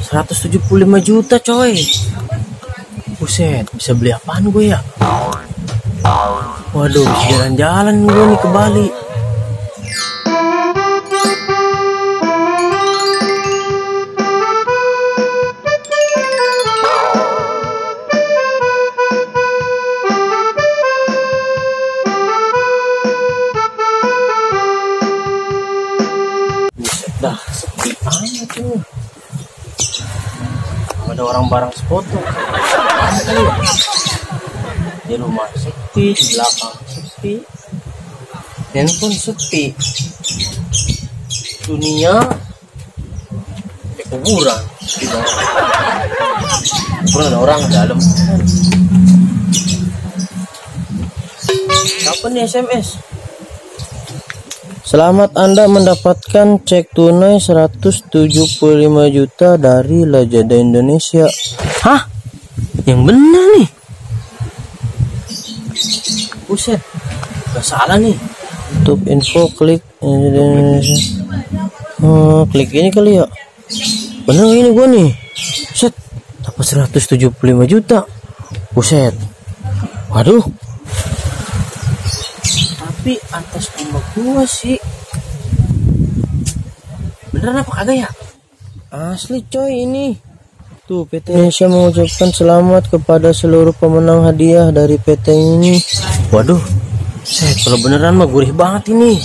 175 juta coy. Buset, bisa beli apaan gue ya? Waduh, bisa jalan-jalan gue nih ke Bali. Buset dah, sepi amat tuh. Ada orang bareng sefoto. Di rumah sepi, di belakang sepi, handphone sepi, dunia kayak kuburan. Kuburan ada orang dalam. Siapa nih SMS? Selamat Anda mendapatkan cek tunai 175 juta dari Lazada Indonesia. Hah? Yang bener nih? Buset, gak salah nih. Untuk info klik klik ini kali ya. Bener ini gua nih. Buset, dapat 175 juta. Buset. Waduh. Tapi atas nama gua sih. Beneran apa kagak ya? Asli coy ini. Tuh PT Indonesia mengucapkan selamat kepada seluruh pemenang hadiah dari PT ini. Waduh, kalau beneran mah gurih banget ini.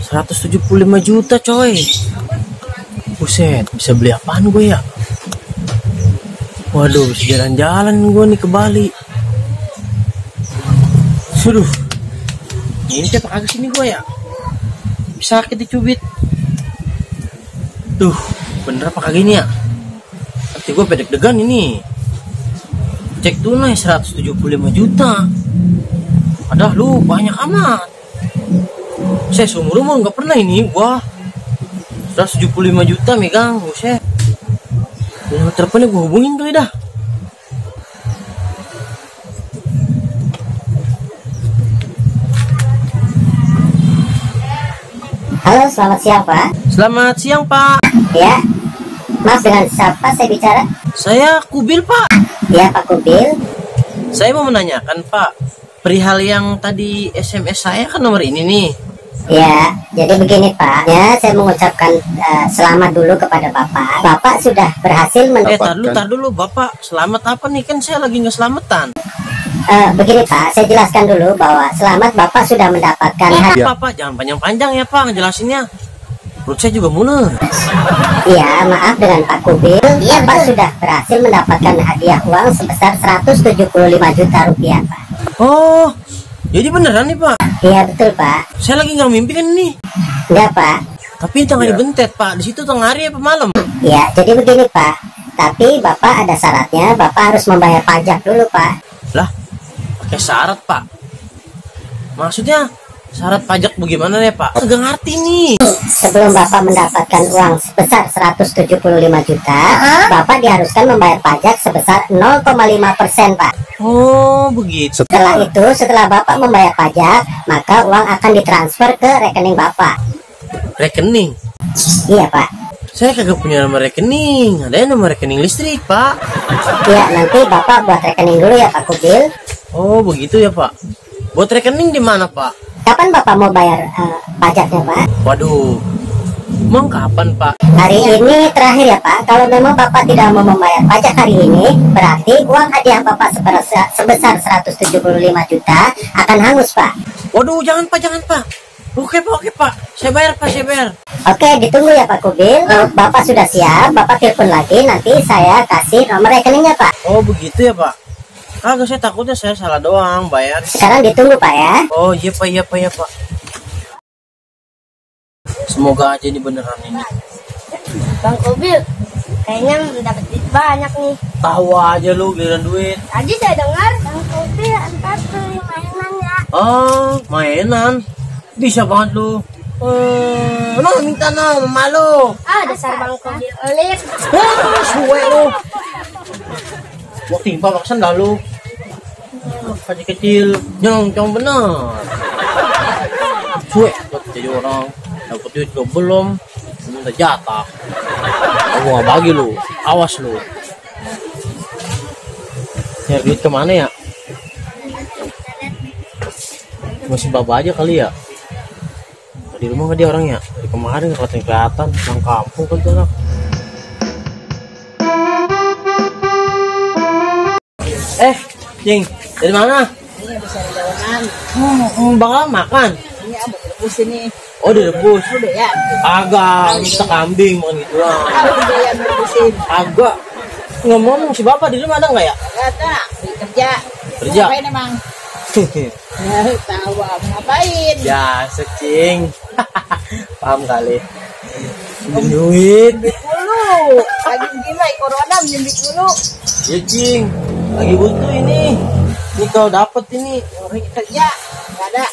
175 juta coy. Buset, bisa beli apaan gue ya? Waduh, bisa jalan-jalan gue nih ke Bali. Suruh. Ini apa kagak sini gue ya? Bisa sakit dicubit. Tuh, bener apa kagak ini ya? Nanti gue pedek-degan ini. Cek tunai 175 juta. Adah lu banyak amat. Saya seumur umur nggak pernah ini gua 175 juta megang. Buset. Yang terpennya gue hubungin kali dah. Halo, selamat siang Pak. Selamat siang Pak. Ya, Mas dengan siapa saya bicara? Saya Kubil Pak. Ya Pak Kubil. Saya mau menanyakan Pak, perihal yang tadi SMS saya kan nomor ini nih. Ya, jadi begini Pak. Ya, saya mengucapkan selamat dulu kepada Bapak. Bapak sudah berhasil mendapatkan. Tar dulu Bapak. Selamat apa nih? Kan saya lagi nggak selamatan. Begini Pak, saya jelaskan dulu bahwa selamat Bapak sudah mendapatkan hadiah. Pak, jangan panjang-panjang ya Pak ngejelasinnya. Perut saya juga mulut. Iya, maaf dengan Pak Kubil. Iya, Bapak sudah berhasil mendapatkan hadiah uang sebesar 175 juta rupiah Pak. Oh, jadi beneran nih Pak? Iya betul Pak. Saya lagi nggak mimpi kan nih? Enggak Pak. Tapi tengah dibentet Pak. Di situ tengah hari apa malam? Iya, jadi begini Pak. Tapi Bapak ada syaratnya. Bapak harus membayar pajak dulu Pak. Lah, pakai syarat Pak? Maksudnya syarat pajak bagaimana ya Pak? Agak ngerti nih. Sebelum Bapak mendapatkan uang sebesar 175 juta, Bapak diharuskan membayar pajak sebesar 0,5% Pak. Oh begitu. Setelah itu, setelah Bapak membayar pajak, maka uang akan ditransfer ke rekening Bapak. Rekening? Iya Pak. Saya kagak punya nomor rekening. Ada nomor rekening listrik Pak. Iya, nanti Bapak buat rekening dulu ya Pak Kubil. Oh begitu ya Pak. Buat rekening di mana Pak? Kapan Bapak mau bayar pajaknya Pak? Waduh, emang kapan Pak? Hari ini terakhir ya Pak. Kalau memang Bapak tidak mau membayar pajak hari ini, berarti uang hadiah Bapak sebesar 175 juta akan hangus Pak. Waduh, jangan Pak. Oke Pak. Saya bayar Pak, saya bayar. Oke, ditunggu ya Pak Kubil. Bapak sudah siap, Bapak telepon lagi. Nanti saya kasih nomor rekeningnya Pak. Oh begitu ya Pak. Kagak, saya takutnya saya salah doang bayar. Sekarang ditunggu Pak ya. Oh iya Pak. Semoga aja ini beneran ini. Bang Kubil, kayaknya mendapat duit banyak nih. Tahu aja lu giliran duit. Tadi saya dengar Bang Kubil ntar beli mainan ya. Oh, mainan. Bisa banget lu. Minta malu. Dasar Bang Kubil elit. Suwe lu. Gua timpa maksan dah lu. Kecil, nyong bener. Suwe, jadi orang dapat duit belum minta jatah. Gua nggak bagi lu, awas lu. Nyari duit kemana ya? Masih baba aja kali ya. Di rumah nggak dia orangnya? Dari kemarin nggak kelihatan, pulang kampung kan tuh anak. Cing, dari mana? Ini habis dari jalanan. Bakal makan. Ini abang rebus ini. Oh, direbus. Udah ya. Agak, kita kambing makan gitu lah. Udah ya rebusin. Agak. Ngomong si bapak di rumah ada nggak ya? Gak ada. Kerja. Kerja. Ngapain emang? Tahu abang ngapain? Ya, secing. Paham kali. Duit. Dulu. Lagi gimana? Corona minjem dulu. Ya, Cing. Lagi butuh ini. Ini kalau dapet ini. Orang kerja. Gak ada.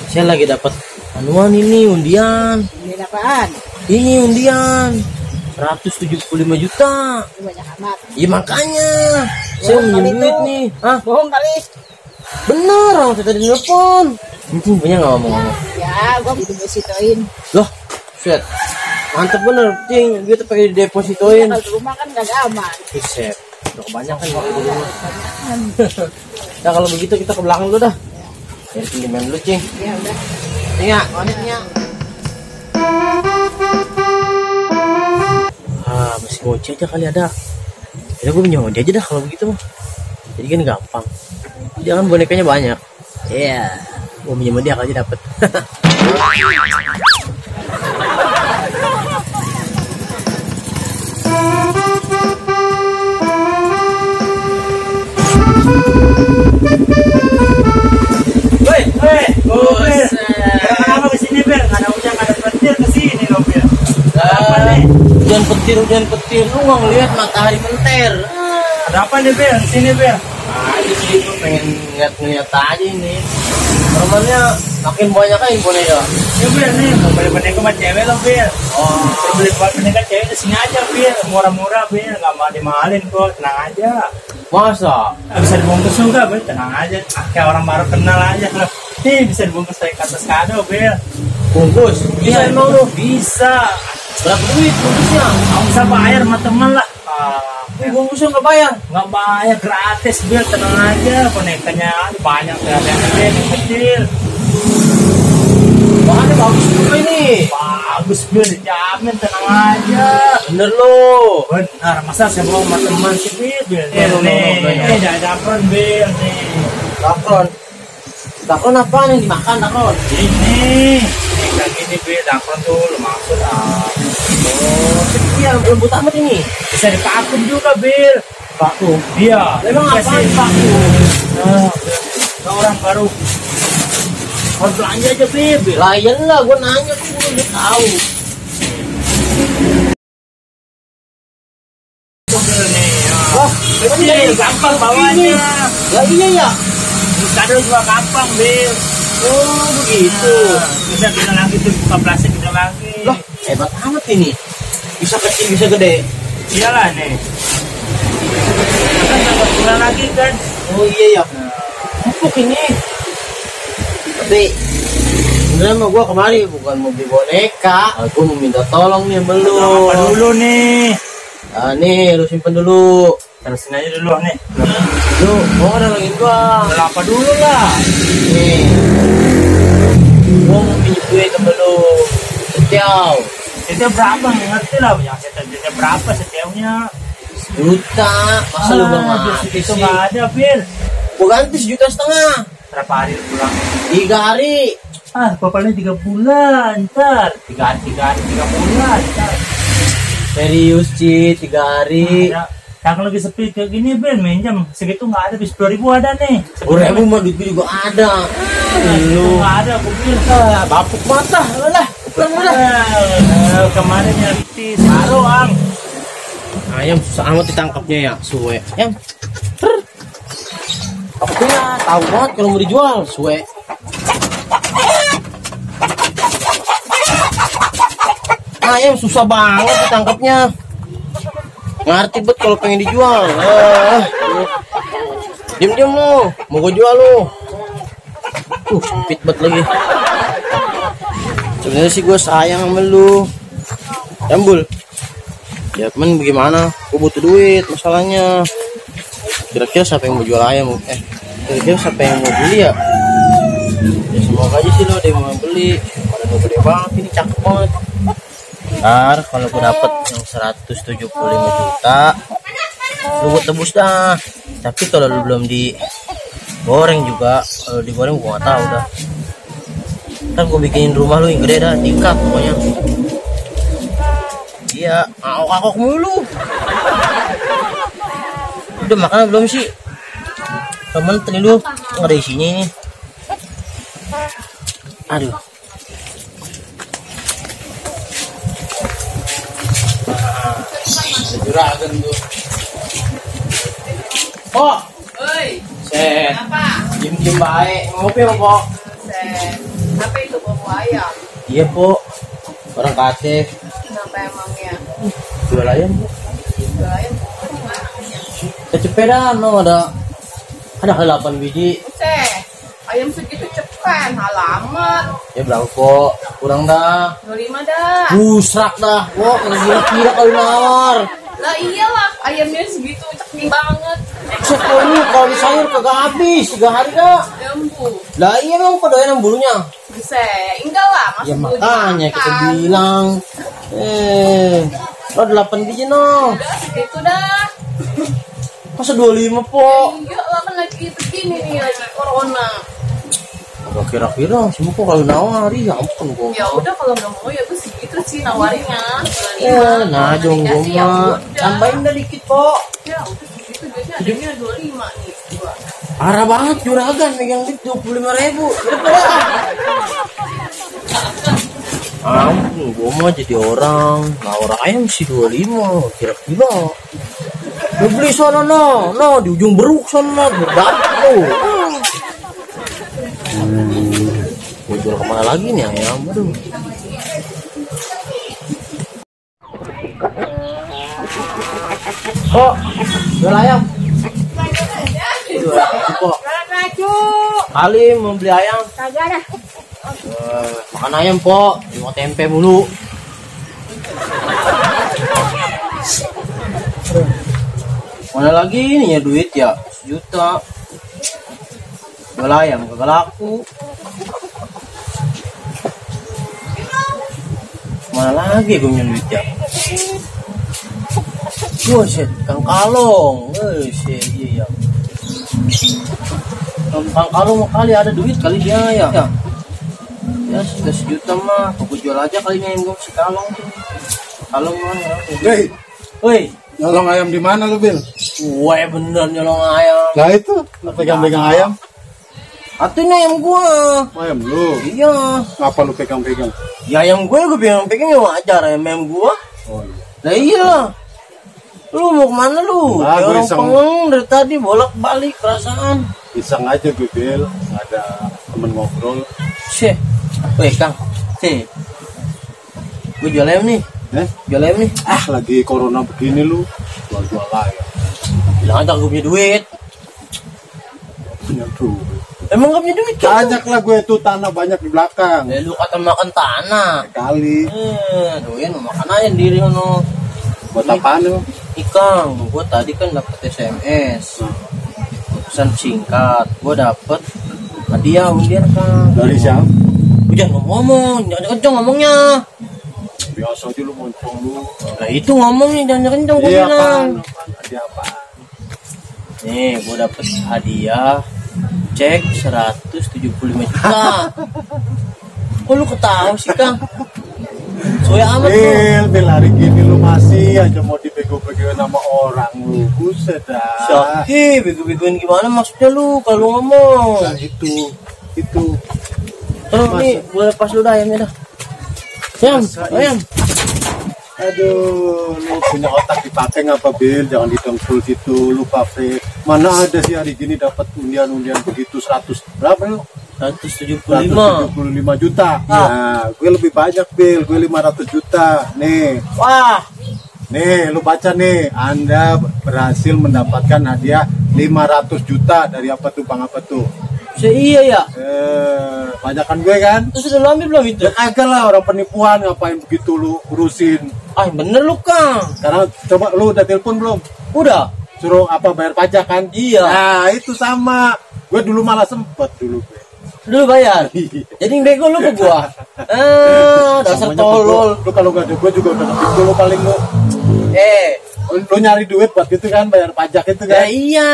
Saya lagi dapat anuan ini undian. Ini apaan? Ini undian 175 juta. Ini banyak amat. Ya makanya saya Bohong minjem kali duit itu. nih. Hah? Bohong kali. Bener, orang saya tadi nelfon. Cing punya nggak ngomong-ngomong? Ya, gua depositoin. Loh, set. Mantep bener, Cing. Duit pakai didepositoin. Kalau di rumah kan gak aman. Set. Udah kebanyakan waktu di rumah. Nah kalau begitu kita ke belakang dulu dah. Ya pinjaman dulu, Cing. Ya udah. Iya, wanitnya. Masih ngoceh aja kali ada. Jadi gue pinjam dia aja dah kalau begitu mah. Jadi kan gampang. Jangan bonekanya banyak. Iya. Gue pinjam dia aja dapet. Kenapa kesini Ber? Ada hujan, ada petir kesini loh Ber. Hujan petir, lu nggak ngeliat matahari menter. Ada apa nih Ber? Kesini Ber. Di sini gue pengen ngeliat aja ini. Normalnya makin banyak aja boneka. Ya Ber nih, mau beli boneka sama cewek loh Ber. Oh, Beli boneka cewek di sini aja Ber, murah-murah Ber, nggak mau dimahalin kok, tenang aja. masa? Bisa dibungkus juga Ber, tenang aja. Kayak orang baru kenal aja. Nih bisa dibungkus kayak atas kado Ber. Bungkus? Bisa emang lu? Bisa. Berapa duit bungkusnya? Kamu bisa bayar sama temen lah. Bungkusnya nggak bayar? Nggak bayar, gratis Ber, tenang aja. Bonekanya banyak ya, yang gede, yang kecil. Bahannya bagus juga ini. Bagus Ber, dijamin, tenang aja. Bener lo. Benar, masa saya mau sama teman sih Ber. No. Nih, jangan japron Ber nih. Dakron. Dakron apa yang dimakan dakron? Ini kayak gini Ber, japron tuh lu maksud Oh, iya lembut amat ini. bisa dipakum juga Ber. Vakum. Iya. Emang Dikasih- apaan vakum? Nah, ke orang baru. Mau belanja aja Ber. Layan lah, gue nanya tuh gue udah tahu. Wah, Kecil, gampang bawanya. Ya iya ya. Kado juga gampang Ber. Oh begitu. Bisa bilang lagi tuh buka plastik bisa lagi. Loh, hebat amat ini. Bisa kecil bisa gede. Iyalah nih. Kan dapat bulan lagi kan. Oh iya ya. Empuk ini. Tapi sebenarnya mau gue kemari bukan mau beli boneka. Aku mau minta tolong nih sama lu. Apa dulu nih? Nih, lu simpen dulu. Terusin aja dulu nih. Lu mau nolongin gua. Udah apa dulu lah? Nih. Gua mau pinjem duit sama lu. Setiau. Setiap berapa ngerti lah? Yang setiap berapa setiapnya? Juta. Masa lu gak ngerti Itu sih? nggak ada Bil. Gua ganti 1,5 juta. Berapa hari lu pulang? 3 hari. Bapaknya 3 bulan, ntar 3 bulan, ntar. Serius Ci, 3 hari. Ada. Yang lagi sepi kayak gini Bil, minjem segitu nggak ada, bis 2.000 ada nih. 10.000 mah duit gua juga ada. Lu Lu nggak ada, aku Bil. bapuk mata lah. Pulang lah. Kemarin nyari baru ang. Ayam susah amat ditangkapnya ya, suwe. Yang. Aku punya tahu banget kalau mau dijual, suwe. Ayam susah banget ditangkapnya. Ngerti bet kalau pengen dijual. Diam-diam lu, mau gue jual lu. Sempit bet lagi. Sebenarnya sih gue sayang sama lu. Jambul. Ya temen bagaimana? Gue butuh duit masalahnya. Kira-kira siapa yang mau jual ayam? Kira-kira siapa yang mau beli ya? Ya semoga aja sih lo ada yang mau beli. Pada gue gede banget ini, cakep banget. Ntar kalau gue dapet yang 175 juta, lu gue tebus dah. Tapi kalau lu belum digoreng juga, kalau digoreng gue gak tahu dah. Ntar gue bikinin rumah lu yang gede dah, tingkat pokoknya. Iya, ngakak mulu. Udah makan belum sih? Temen tadi lu nggak ada isinya ini. Aduh. Juragan tuh. Pok. Oi. Set. Apa? Diem baik. Ngopi apa, Pok? Set. Apa itu bobo ayam? Iya, Pok. Orang kasih. Kenapa emangnya? Jual ayam, Pok. Jual ayam gimana? Kecepetan, no, ada 8 biji. Set. Ayam segitu cepet, halamat. Ya berapa, Pok? Kurang dah. 25 dah. Busrak dah. Pok, kira-kira kali nawar. Lah iyalah, ayamnya segitu cepet banget. Set, kok ini kalau di sayur kagak habis 3 hari dah. Lembu. Lah iya memang pedoyan bulunya. Set. Enggak lah, masuk Ya dulu makanya kita dimakan. bilang. Lo 8 biji no. Udah segitu dah. Masa 25, Pok? Iya lah, kan lagi begini nih, lagi corona. Gak kira-kira semua kok kalau nawari ya ampun gua. Ya udah kalau nggak mau ya gue segitu sih nawarinnya. Nah dong gua mah. Tambahin dah dikit, Pok. Ya udah segitu biasanya adanya 25 nih. Gua. Parah banget juragan megang duit 25.000. Ampun, gua mah jadi orang nawar ayam sih 25. Kira-kira lu beli sono no di ujung beruk sono berdampak tuh. Gue jual kemana lagi nih ayam? Aduh. Kok jual ayam? Jual ayam, Kok. Kali mau beli ayam. Kagak ada. Makan ayam, Pok. Mau tempe mulu. Mana lagi nih ya duit ya? 1 juta. Jual ayam kagak laku. Mana lagi gue punya duit ya? Buset, Kang Kalong. Iya. Kang Kalong kali ada duit kali dia ya. Ya sudah 1 juta mah. Aku jual aja kali ini gue si Kalong. Kalong mah ya. Woi, Nyolong ayam di mana lu, Bil? gue bener nyolong ayam. Lah itu, lu pegang-pegang ayam. Artinya ayam gua. Ayam lu. Iya. Ngapa lu pegang-pegang? Ya ayam gue pegang ya wajar ayam gua. Oh iya. Lah iya. Lu mau kemana lu? Lah, Kayak gue orang iseng. pengeng dari tadi bolak-balik perasaan. Iseng aja gue, Bil. Ada temen ngobrol. Syeh. Weh, Kang. Gue jual ayam nih. Jual ayam nih. Lagi corona begini lu. Jual-jual ayam. Bilang aja gue punya duit. Punya duit. Emang gak punya duit kan? Banyak lah gue tuh tanah banyak di belakang. Ya lu kata makan tanah. Kali. Doyan mau makan aja diri ono. Buat apaan lu? Ikang, gue tadi kan dapet SMS. Pesan singkat, gue dapet hadiah undian, Kang. Dari siapa? Lu jangan ngomong, jangan kenceng ngomongnya. Biasa aja lu moncong lu. Nah itu ngomongnya jangan kenceng gue Iya, bilang. apaan? Ada apa? Nih, gue dapet hadiah cek 175 juta. Kok lu ketawa sih, Kang? Soya amat lu. Bil, hari gini lu masih aja mau dibego-begoin sama orang lu. Buset dah. Syaki, bego-begoin gimana maksudnya lu kalau ngomong? Nah, itu. Terus nih, gue lepas dulu dah ayamnya dah. Ayam. Aduh, lu punya otak dipakai ngapa, Bil? Jangan ditengkul situ, lu pabrik. Mana ada sih hari gini dapat undian-undian begitu 100 berapa lu? 175 juta. Nah, gue lebih banyak, Bil. Gue 500 juta. Nih. Wah, Nih, lu baca nih. Anda berhasil mendapatkan hadiah 500 juta dari apa tuh, Bang? Apa tuh? Iya ya. Banyakan gue kan. Terus udah lu ambil belum itu? Ya kagak lah, orang penipuan ngapain begitu lu urusin. Ah bener lu Kang. Sekarang coba lu udah telepon belum? Udah. Suruh apa bayar pajak kan? Iya. Nah itu sama. Gue dulu malah sempet dulu gue. Dulu bayar. Jadi bego lu ke gua. Dasar Samanya tolol. Lu kalau gak ada gue juga udah ngetik lu paling lu. Lu nyari duit buat itu kan, bayar pajak itu Ya kan? iya.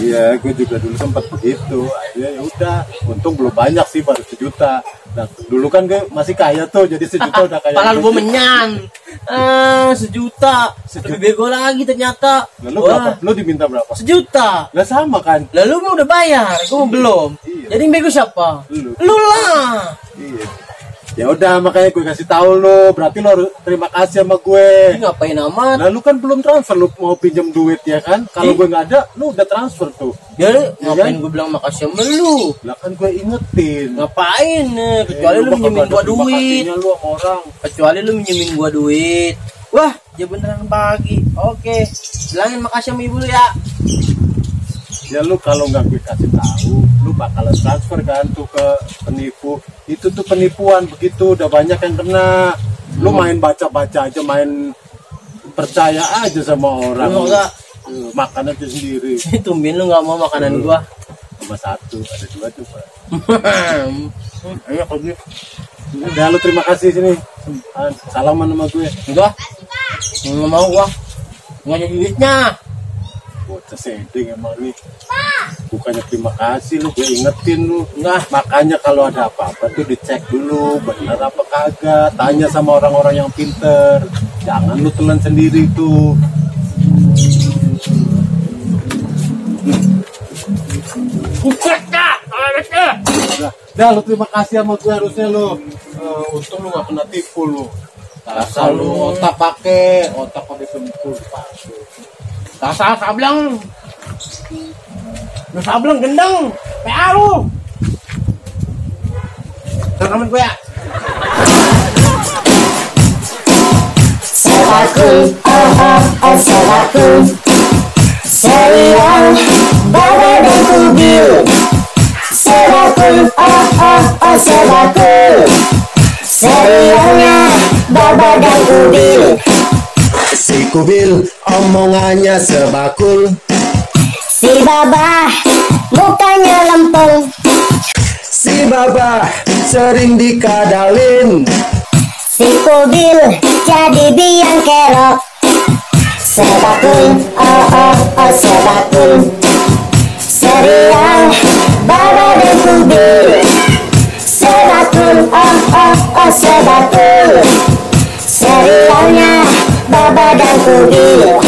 Iya, gue juga dulu sempat begitu. Akhirnya ya udah, untung belum banyak sih, baru 1 juta. Nah, dulu kan gue masih kaya tuh, jadi 1 juta udah kaya. Padahal gua menyan. 1 juta. Lebih bego lagi ternyata. Lalu berapa? Lu diminta berapa? 1 juta. Lah sama kan? Lalu mah udah bayar, gua belum. Iya. Jadi yang bego siapa? Lu lah. Iya. Ya udah, makanya gue kasih tahu lu, berarti lu harus terima kasih sama gue. Ini ngapain amat? Lalu kan belum transfer, lu mau pinjam duit ya kan? Kalau gue nggak ada, lu udah transfer tuh. Jadi ngapain kan? gua bilang makasih sama lu? Lah kan gue ingetin. Ngapain? Kecuali lu minjemin gua duit. Lu sama orang. Kecuali lu minjemin gua duit. Wah, dia beneran pagi. Oke, bilangin makasih sama ibu lu ya. Ya lu kalau nggak gue kasih tahu, lu bakalan transfer kan tuh ke penipu. Itu tuh penipuan begitu, udah banyak yang kena. Lu main baca-baca aja, main percaya aja sama orang. Lu enggak Makan aja sendiri. tumben lu nggak mau makanan gua. Cuma 1, ada 2 tuh Pak. Enak lagi. Udah lu terima kasih sini. Salaman sama gue. Enggak. Enggak mau gua. Enggak ada duitnya. Bocah sedeng emang nih. Bukannya terima kasih lu, gue ingetin lu. Enggak. Makanya kalau ada apa-apa tuh dicek dulu benar apa kagak. Tanya sama orang-orang yang pinter. Jangan lu telan sendiri tuh. Dah lu terima kasih sama gue harusnya lu. Untung lu gak kena tipu lu. Dasar lu otak pakai sempul dipakai. Dasar sableng. Lu sableng gendeng. PA lu. Rekaman gue ya. Sebakul, sebakul, serial Baba dan Kubil. Sebakul, sebakul, serialnya Baba dan Kubil. Si Kubil omongannya sebakul, Si Baba mukanya lempeng, si Baba sering dikadalin, si Kubil jadi biang kerok. Sebakul, sebakul, serial Baba dan Kubil. Sebakul, sebakul, serialnya Baba dan Kubil.